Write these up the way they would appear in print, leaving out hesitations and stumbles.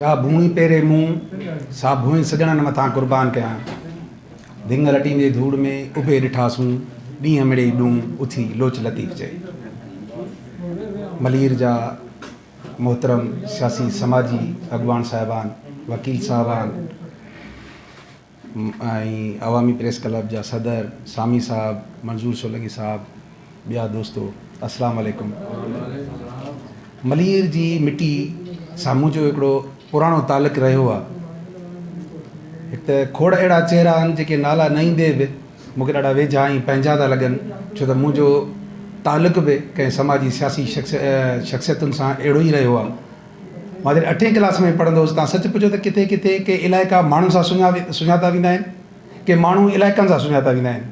جا ڀونء پيري مون، سا ڀونء سڄڻن مٿان قربان ڪيان. ڌڱ لٽيندي ڌوڙ ۾، اڀي ڏٺاسون، ڏينهن مڙئي ڏون، اٿي لوچ لطيف چئي. ملير جا محترم سياسي سماجي اڳواڻ صاحبان، وڪيل صاحبان ۽ عوامي پريس ڪلب جا صدر سامي صاحب، منظور سولنگي صاحب، ٻيا دوستو السلام عليڪم. ملير جي مٽي سان منهنجو هڪڙو پراڻو تعلق رهيو آ. هڪ ته کوڙ اهڙا چهرا آهن جيڪي نالا نه ايندي به مون کي ڏاڍا ويجها ۽ پنهنجا ٿا لڳن ڇو ته منهنجو تعلق به ڪنهن سماجي سياسي شخصيتن سان اهڙو ئي رهيو آ. مان جڏهن اٺين ڪلاس ۾ پڙهندو هوس تان سچ پڇو ته ڪٿي ڪٿي ڪي علائقا ماڻهن سان سڃاتا ويندا آهن ڪي ماڻهو علائقن سان سڃاتا ويندا آهن.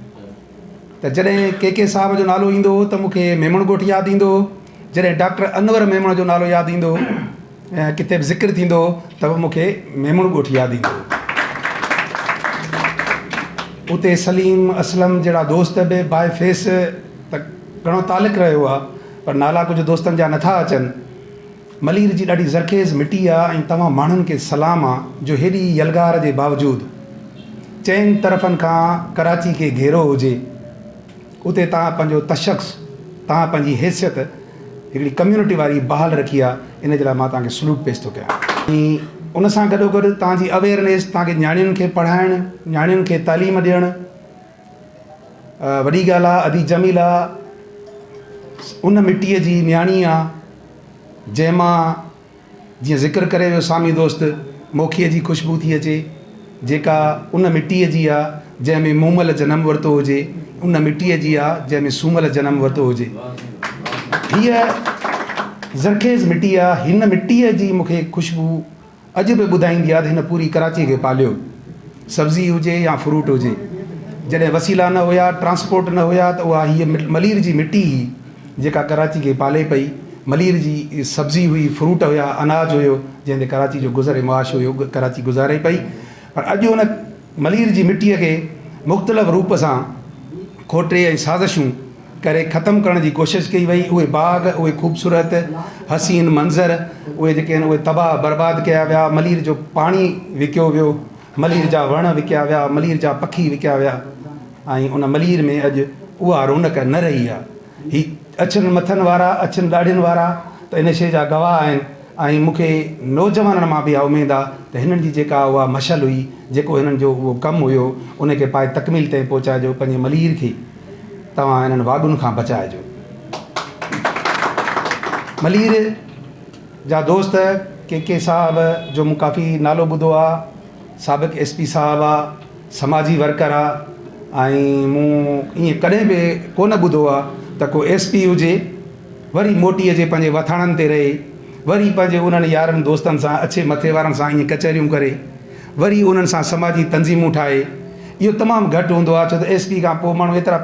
ته جڏهن ڪي ڪي صاحب جو نالو ايندو هو ته مون کي ميمڻ ڳوٺ ياد ايندو هو، جڏهن ڊاڪٽر انور ميمڻ جو نالو ياد ايندو هو ۽ ڪٿي به ذڪر ٿيندو هو ته به مون کي ميمڻ ڳوٺ ياد ايندو هو. اتي سليم اسلم جهڙا دوست به باء فيس ته گهڻو تعلق رهيو آهي پر نالا ڪجهه دوستن جا نٿا اچن. ملير جي ڏاڍي زرخيز مٽي آ ۽ توهان ماڻهن کي سلام آ جو هيڏي يلغار جي باوجود چئن طرفن کان ڪراچي کي گهيرو هجي اتي توهان پنهنجو تشخص توهان پنهنجي حيثيت هڪڙي ڪميونٽي واري بحال رکي آ ان جي لاء مان توهان کي سلوٽ پيش ٿو ڪيان. ۽ ان سان گڏوگڏ توهان جي اويئرنيس توهان کي نياڻين کي پڙهائڻ نياڻين کي تعليم ڏيڻ وڏي ڳالهه آ ادي جميلا ان مٽي جي نياڻي آ جنهن مان جيئن ذڪر ڪري ويو سامي دوست موکيء جي خوشبو ٿي اچي، جيڪا ان مٽيء جي آ، جنهن ۾ مومل جنم ورتو هجي، ان مٽيء جي آ، جنهن ۾ سومل جنم ورتو هجي. هيء زرخيز مٽي آ، هن مٽيء جي مون کي خوشبو اڄ به ٻڌائيندي آهي ته هن پوري ڪراچي کي پاليو. سبزي هجي يا فروٽ هجي. جڏهن وسيلا نه هيا، ٽرانسپورٽ نه هيا ته اها هيء ملير جي مٽي هئي جيڪا ڪراچي کي پالي پئي. ملير جي سبزي هئي، فروٽ هيا، اناج هيو جنهن تي ڪراچي جو گذر معاش هيو، ڪراچي گذاري پئي. پر اڄ ان ملير جي مٽيء کي مختلف روپ سان کوٽي ۽ سازشون ڪري ختم ڪرڻ جي ڪوشش ڪئي وئي، اهي باغ، اهي خوبصورت حسين منظر، اهي جيڪي آهن اهي تباهه برباد ڪيا ويا، ملير جو پاڻي وڪيو ويو، ملير جا وڻ وڪيا ويا، ملير جا پکي وڪيا ويا ۽ ان ملير ۾ اڄ اها رونق نه رهي آهي. هي اڇن مٿن وارا، اڇن ڏاڙهين وارا ته ان شيء جا گواهه آهن ۽ مون کي نوجوانن مان به اها اميد آهي ته هنن جي جيڪا اها مشعل هئي، جيڪو هنن جو اهو ڪم هيو، ان کي پائي تڪميل تائين پهچائجو، پنهنجي ملير کي. توهان انهن واڳن کان بچائجو. ملير جا دوست ڪي ڪي صاحب جو مون ڪافي نالو ٻڌو آ سابق ايس پي صاحب آ سماجي ورڪر آ ۽ مون ائين ڪڏهن به ڪونه ٻڌو آ ته ڪو ايس پي هجي وري موٽي اچي پنهنجي وٿاڻن تي رهي وري پنهنجي انهن يارن دوستن سان اڇي مٿي وارن سان ائين ڪچهريون ڪري وري انهن سان سماجي تنظيمون ٺاهي اهو تمام گهٽ هوندو آ ڇو ته ايس پي کان پوء ماڻهو ايترا.